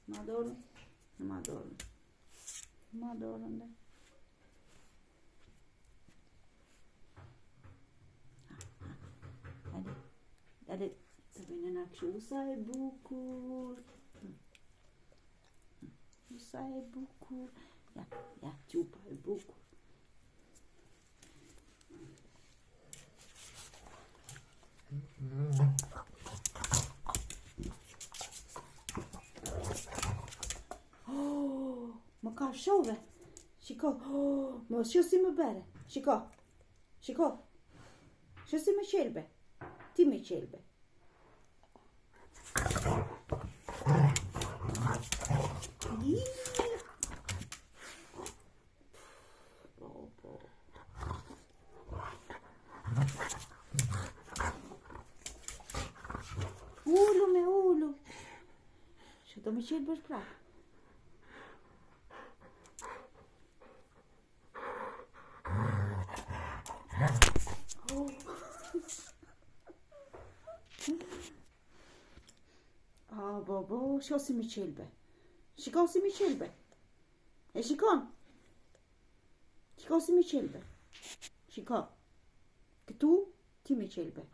Ma dorën. Ma dorën. Ma dorën dhe. Hajde. Hajde. Të bëjnë në kështu sa e bukur. Sa e bukur. Ja, ja, qupa e bukur. Oh, më kafshove. Shiko, oh, më shiko si më bëre. Shiko, shiko. Shiko si më qelbe. Ti më qelbe. Po, po. Ulu me ulu. Që do më qelbësh prapë? Oh. A, bo, bo, shiko si më qelbe. Shiko si më qelbe. E shikon? Shiko si më qelbe. Shiko. Këtu ti më qelbe.